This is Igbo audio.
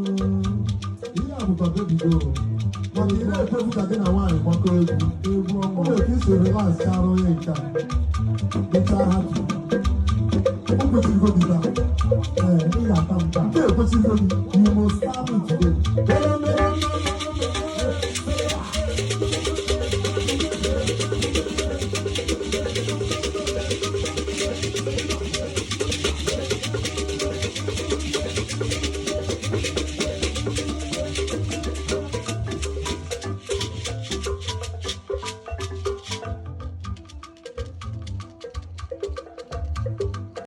Ihe a bụkwa baby go, maka ị na-ekwebu ka gị na nwaanyị gbakọ egwu. Egwu O ọnwa. nwere ka isi relax karịa onye nke a dịcha happy. O kwesịrịgo gị taa. Ee, ị ga-ata m taa. Nke ekwesịrịgo gị. You must start me today.